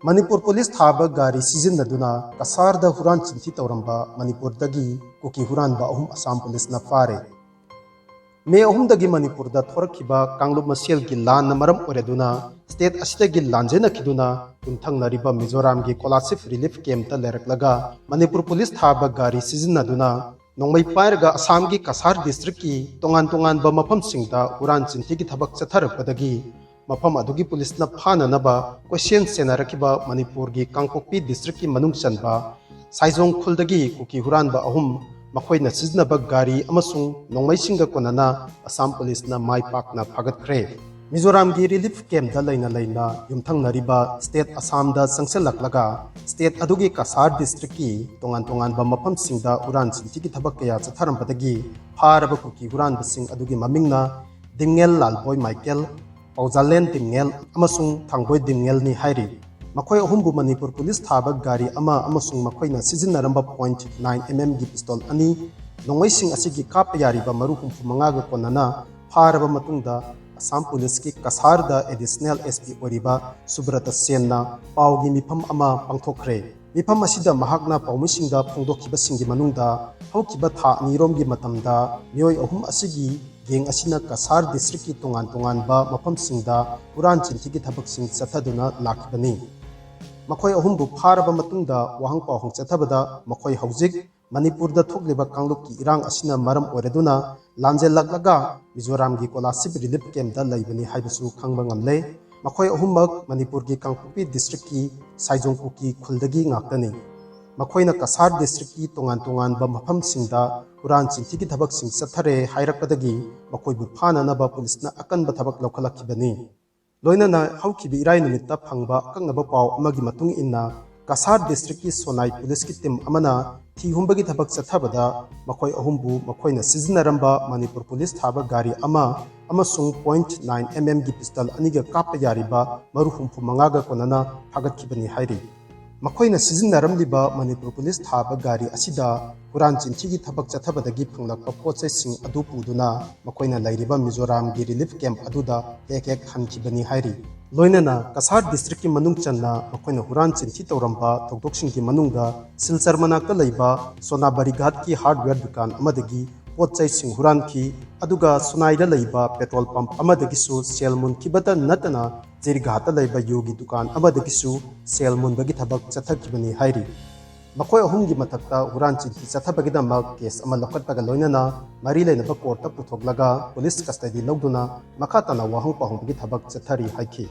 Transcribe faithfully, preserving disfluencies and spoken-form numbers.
Manipur police ꯊꯥꯕ ꯒꯥꯔꯤ ꯁꯤꯖꯤꯟꯅꯗꯨꯅ ꯀꯁꯥꯔꯗ ꯍꯨꯔꯥꯟ ꯆꯤꯟꯊꯤ ꯇꯧꯔꯝꯕ ꯃꯅꯤꯄꯨꯔꯗꯒꯤ ꯀꯨꯀꯤ ꯍꯨꯔꯥꯟꯕ ꯑꯍꯨꯝ ꯑꯁꯥꯝ ꯄꯨꯂꯤꯁꯅ ꯐꯥꯔꯦ꯫ ꯃꯦ ꯑꯍꯨꯝꯗꯒꯤ ꯃꯅꯤꯄꯨꯔꯗ ꯊꯣꯔꯛꯈꯤꯕ ꯀꯥꯡꯂꯨꯞ ꯃꯁꯦꯜꯒꯤ ꯂꯥꯟꯅ ꯃꯔꯝ ꯑꯣꯏꯔꯗꯨꯅ ꯁ꯭ꯇꯦꯠ ꯑꯁꯤꯗꯒꯤ ꯂꯥꯟꯖꯦꯟꯅꯈꯤꯗꯨꯅ ꯌꯨꯝꯊꯪꯅꯔꯤꯕ ꯃꯤꯖꯣꯔꯥꯝꯒꯤ ꯀꯣꯂꯥꯁꯤꯞ ꯔꯤꯂꯤꯐ ꯀꯦꯝꯞꯇ ꯂꯩꯔꯛꯂꯒ ꯃꯅꯤꯄꯨꯔ ꯄꯨꯂꯤꯁ ꯊꯥꯕ ꯒꯥꯔꯤ ꯁꯤꯖꯤꯟꯅꯗꯨꯅ ꯅꯣꯡꯃꯩ ꯄꯥꯏꯔꯒ ꯑꯁꯥꯝꯒꯤ ꯀꯁꯥꯔ ꯗꯤꯁꯇ꯭ꯔꯤꯛꯀꯤ ꯇꯣꯉꯥꯟ ꯇꯣꯉꯥꯟꯕ ꯃꯐꯝꯁꯤꯡꯗ ꯍꯨꯔꯥꯟ ꯆꯤꯟꯊꯤꯒꯤ ꯊꯕꯛ ꯆꯠꯊꯔꯛꯄꯗꯒꯤ ꯃꯐꯝ ꯑꯗꯨꯒꯤ ꯄꯨꯂꯤꯁꯅ ꯐꯥꯅꯅꯕ ꯀꯣꯏꯁꯦꯟ ꯁꯦꯟꯅꯔꯛꯈꯤꯕ ꯃꯅꯤꯄꯨꯔꯒꯤ ꯀꯥꯡꯄꯣꯛꯄꯤ ꯗꯤꯁꯇ꯭ꯔꯤꯛꯀꯤ ꯃꯅꯨꯡ ꯆꯟꯕ ꯁꯥꯏꯖꯣꯡ ꯈꯨꯜꯗꯒꯤ ꯀꯨꯀꯤ ꯍꯨꯔꯥꯟꯕ ꯑꯍꯨꯝ, ꯃꯈꯣꯏꯅ ꯁꯤꯖꯤꯟꯅꯕ ꯒꯥꯔꯤ ꯑꯃꯁꯨꯡ ꯅꯣꯡꯃꯩꯁꯤꯡꯒ ꯀꯣꯟꯅꯅ ꯑꯁꯥꯝ ꯄꯨꯂꯤꯁꯅ ꯃꯥꯏ ꯄꯥꯛꯅ ꯐꯥꯒꯠꯈ꯭ꯔꯦ꯫ ꯃꯤꯖꯣꯔꯥꯝꯒꯤ ꯔꯤꯂꯤꯐ ꯀꯦꯝꯞꯇ ꯂꯩꯅ ꯂꯩꯅ ꯌꯨꯝꯊꯪꯅꯔꯤꯕ ꯁ꯭ꯇꯦꯠ ꯑꯁꯥꯝꯗ ꯆꯪꯁꯤꯜꯂꯛꯂꯒ ꯁ꯭ꯇꯦꯠ ꯑꯗꯨꯒꯤ ꯀꯁꯥꯔ ꯗꯤꯁꯇ꯭ꯔꯤꯛꯀꯤ ꯇꯣꯉꯥꯟ ꯇꯣꯉꯥꯟꯕ ꯃꯐꯝꯁꯤꯡꯗ ꯍꯨꯔꯥꯟ ꯆꯤꯟꯊꯤꯒꯤ ꯊꯕꯛ ꯀꯌꯥ ꯆꯠꯊꯔꯝꯕꯗꯒꯤ ꯐꯥꯔꯕ ꯀꯨꯀꯤ ꯍꯨꯔꯥꯟꯕꯁꯤꯡ ꯑꯗꯨꯒꯤ ꯃꯃꯤꯡꯅ ꯗꯤꯡꯉꯦꯜ ꯂꯥꯜꯕꯣꯏ ꯃꯥꯏꯀꯦꯜ, ꯄꯥꯎꯖꯥꯂꯦꯟ ꯗꯤꯡꯉꯦꯜ ꯑꯃꯁꯨꯡ ꯊꯥꯡꯕꯣꯏ ꯗꯤꯡꯉꯦꯜꯅꯤ ꯍꯥꯏꯔꯤ꯫ ꯃꯈꯣꯏ ꯑꯍꯨꯝꯕꯨ ꯃꯅꯤꯄꯨꯔ ꯄꯨꯂꯤꯁ ꯊꯥꯕ ꯒꯥꯔꯤ ꯑꯃ ꯑꯃꯁꯨꯡ ꯃꯈꯣꯏꯅ ꯁꯤꯖꯤꯟꯅꯔꯝꯕ ꯄꯣꯏꯟꯠ ꯅꯥꯏꯟ ꯑꯦꯝ ꯑꯦꯝꯒꯤ ꯄꯤꯁꯇꯣꯜ ꯑꯅꯤ, ꯅꯣꯡꯃꯩꯁꯤꯡ ꯑꯁꯤꯒꯤ ꯀꯥꯞꯄ ꯌꯥꯔꯤꯕ ꯃꯔꯨ ꯍꯨꯝꯐꯨ ꯃꯉꯥꯒ ꯀꯣꯟꯅꯅ ꯐꯥꯔꯕ ꯃꯇꯨꯡꯗ ꯑꯁꯥꯝ ꯄꯨꯂꯤꯁꯀꯤ ꯀꯁꯥꯔꯗ ꯑꯦꯗꯤꯁꯅꯦꯜ ꯑꯦꯁ ꯄꯤ ꯑꯣꯏꯔꯤꯕ ꯁꯨꯕ꯭ꯔꯇ ꯁꯦꯟꯅ ꯄꯥꯎꯒꯤ ꯃꯤꯐꯝ ꯑꯃ ꯄꯥꯡꯊꯣꯛꯈ꯭ꯔꯦ꯫ ꯃꯤꯐꯝ ꯑꯁꯤꯗ ꯃꯍꯥꯛꯅ ꯄꯥꯎꯃꯤꯁꯤꯡꯗ ꯐꯣꯡꯗꯣꯛꯈꯤꯕꯁꯤꯡꯒꯤ ꯃꯅꯨꯡꯗ ꯍꯧꯈꯤꯕ ꯊꯥ ꯑꯅꯤꯔꯣꯝꯒꯤ ꯃꯇꯝꯗ ꯃꯤꯑꯣꯏ ꯑꯍꯨꯝ ꯑꯁꯤꯒꯤ ꯒꯦꯡ ꯑꯁꯤꯅ ꯀꯁꯥꯔ ꯗꯤꯁꯇ꯭ꯔꯤꯛꯀꯤ ꯇꯣꯉꯥꯟ ꯇꯣꯉꯥꯟꯕ ꯃꯐꯝꯁꯤꯡꯗ ꯍꯨꯔꯥꯟ ꯆꯤꯟꯊꯤꯒꯤ ꯊꯕꯛꯁꯤꯡ ꯆꯠꯊꯗꯨꯅ ꯂꯥꯛꯈꯤꯕꯅꯤ꯫ ꯃꯈꯣꯏ ꯑꯍꯨꯝꯕꯨ ꯐꯥꯔꯕ ꯃꯇꯨꯡꯗ ꯋꯥꯍꯪ ꯄꯥꯎꯍꯪ ꯆꯠꯊꯕꯗ ꯃꯈꯣꯏ ꯍꯧꯖꯤꯛ ꯃꯅꯤꯄꯨꯔꯗ ꯊꯣꯛꯂꯤꯕ ꯀꯥꯡꯂꯨꯞꯀꯤ ꯏꯔꯥꯡ ꯑꯁꯤꯅ ꯃꯔꯝ ꯑꯣꯏꯔꯗꯨꯅ ꯂꯥꯟꯖꯦꯜꯂꯛꯂꯒ ꯃꯤꯖꯣꯔꯥꯝꯒꯤ ꯀꯣꯂꯥꯁꯤꯞ ꯔꯤꯂꯤꯐ ꯀꯦꯝꯞꯇ ꯂꯩꯕꯅꯤ ꯍꯥꯏꯕꯁꯨ ꯈꯪꯕ ꯉꯝꯂꯦ꯫ ꯃꯈꯣꯏ ꯑꯍꯨꯝꯃꯛ ꯃꯅꯤꯄꯨꯔꯒꯤ ꯀꯥꯡꯄꯣꯛꯄꯤ ꯗꯤꯁꯇ꯭ꯔꯤꯛꯀꯤ ꯁꯥꯏꯖꯣꯡ ꯀꯨꯀꯤ ꯈꯨꯜꯗꯒꯤ ꯉꯥꯛꯇꯅꯤ꯫ ꯃꯈꯣꯏꯅ ꯀꯁꯥꯔ ꯗꯤꯁꯇ꯭ꯔꯤꯛꯀꯤ ꯇꯣꯉꯥꯟ ꯇꯣꯉꯥꯟꯕ ꯃꯐꯝꯁꯤꯡꯗ ꯍꯨꯔꯥꯟ ꯆꯤꯟꯊꯤꯒꯤ ꯊꯕꯛꯁꯤꯡ ꯆꯠꯊꯔꯦ ꯍꯥꯏꯔꯛꯄꯗꯒꯤ ꯃꯈꯣꯏꯕꯨ ꯐꯥꯅꯅꯕ ꯄꯨꯂꯤꯁꯅ ꯑꯀꯟꯕ ꯊꯕꯛ ꯂꯧꯈꯠꯂꯛꯈꯤꯕꯅꯤ꯫ ꯂꯣꯏꯅꯅ ꯍꯧꯈꯤꯕ ꯏꯔꯥꯏ ꯅꯨꯃꯤꯠꯇ ꯐꯪꯕ ꯑꯀꯛꯅꯕ ꯄꯥꯎ ꯑꯃꯒꯤ ꯃꯇꯨꯡ ꯏꯟꯅ, ꯀꯁꯥꯔ ꯗꯤꯁꯇ꯭ꯔꯤꯛꯀꯤ ꯁꯣꯅꯥꯏ ꯄꯨꯂꯤꯁꯀꯤ ꯇꯤꯝ ꯑꯃꯅ ꯊꯤ ꯍꯨꯝꯕꯒꯤ ꯊꯕꯛ ꯆꯠꯊꯕꯗ ꯃꯈꯣꯏ ꯑꯍꯨꯝꯕꯨ ꯃꯈꯣꯏꯅ ꯁꯤꯖꯤꯟꯅꯔꯝꯕ ꯃꯅꯤꯄꯨꯔ ꯄꯨꯂꯤꯁ ꯊꯥꯕ ꯒꯥꯔꯤ ꯑꯃ ꯑꯃꯁꯨꯡ ꯄꯣꯏꯟꯠ ꯅꯥꯏꯟ ꯑꯦꯝ ꯑꯦꯝꯒꯤ ꯄꯤꯁꯇꯜ ꯑꯅꯤꯒ ꯀꯥꯞꯄ ꯌꯥꯔꯤꯕ ꯃꯔꯨ ꯍꯨꯝꯐꯨ ꯃꯉꯥꯒ ꯀꯣꯟꯅꯅ ꯐꯥꯒꯠꯈꯤꯕꯅꯤ ꯍꯥꯏꯔꯤ꯫ ꯃꯈꯣꯏꯅ ꯁꯤꯖꯤꯟꯅꯔꯝꯂꯤꯕ ꯃꯅꯤꯄꯨꯔ ꯄꯨꯂꯤꯁ ꯊꯥꯕ ꯒꯥꯔꯤ ꯑꯁꯤꯗ ꯍꯨꯔꯥꯟ ꯆꯤꯟꯊꯤꯒꯤ ꯊꯕꯛ ꯆꯠꯊꯕꯗꯒꯤ ꯐꯪꯂꯛꯄ ꯄꯣꯠ ꯆꯩꯁꯤꯡ ꯑꯗꯨ ꯄꯨꯗꯨꯅ ꯃꯈꯣꯏꯅ ꯂꯩꯔꯤꯕ ꯃꯤꯖꯣꯔꯥꯝꯒꯤ ꯔꯤꯂꯤꯐ ꯀꯦꯝꯞ ꯑꯗꯨꯗ ꯍꯦꯛ ꯍꯦꯛ ꯍꯟꯈꯤꯕꯅꯤ ꯍꯥꯏꯔꯤ꯫ ꯂꯣꯏꯅꯅ ꯀꯁꯥꯔ ꯗꯤꯁꯇ꯭ꯔꯤꯛꯀꯤ ꯃꯅꯨꯡ ꯆꯟꯅ ꯃꯈꯣꯏꯅ ꯍꯨꯔꯥꯟ ꯆꯤꯟꯊꯤ ꯇꯧꯔꯝꯕ ꯊꯧꯗꯣꯛꯁꯤꯡꯒꯤ ꯃꯅꯨꯡꯗ ꯁꯤꯜꯆꯔ ꯃꯅꯥꯛꯇ ꯂꯩꯕ ꯁꯣꯅꯥꯕꯔꯤ ꯘꯥꯠꯀꯤ ꯍꯥꯔꯗꯋꯦꯌꯔ ꯗꯨꯀꯥꯟ ꯑꯃꯗꯒꯤ ꯄꯣꯠ ꯆꯩꯁꯤꯡ ꯍꯨꯔꯥꯟꯈꯤ, ꯑꯗꯨꯒ ꯁꯨꯅꯥꯏꯗ ꯂꯩꯕ ꯄꯦꯇ꯭ꯔꯣꯜ ꯄꯝꯞ ꯑꯃꯗꯒꯤꯁꯨ ꯁꯦꯜ ꯃꯨꯟꯈꯤꯕꯇ ꯅꯠꯇꯅ ꯖꯤꯔꯤꯘꯥꯠꯇ ꯂꯩꯕ ꯌꯨꯒꯤ ꯗꯨꯀꯥꯟ ꯑꯃꯗꯒꯤꯁꯨ ꯁꯦꯜ ꯃꯨꯟꯕꯒꯤ ꯊꯕꯛ ꯆꯠꯊꯈꯤꯕꯅꯤ ꯍꯥꯏꯔꯤ꯫ ꯃꯈꯣꯏ ꯑꯍꯨꯝꯒꯤ ꯃꯊꯛꯇ ꯍꯨꯔꯥꯟ ꯆꯤꯟꯊꯤ ꯆꯠꯊꯕꯒꯤꯗꯃꯛ ꯀꯦꯁ ꯑꯃ ꯂꯧꯈꯠꯄꯒ ꯂꯣꯏꯅꯅ ꯃꯔꯤ ꯂꯩꯅꯕ ꯀꯣꯔꯠꯇ ꯄꯨꯊꯣꯛꯂꯒ ꯄꯨꯂꯤꯁ ꯀꯁꯇꯗꯤ ꯂꯧꯗꯨꯅ ꯃꯈꯥ ꯇꯥꯅ ꯋꯥꯍꯪ ꯄꯥꯎꯍꯪꯕꯒꯤ ꯊꯕꯛ ꯆꯠꯊꯔꯤ ꯍꯥꯏꯈꯤ꯫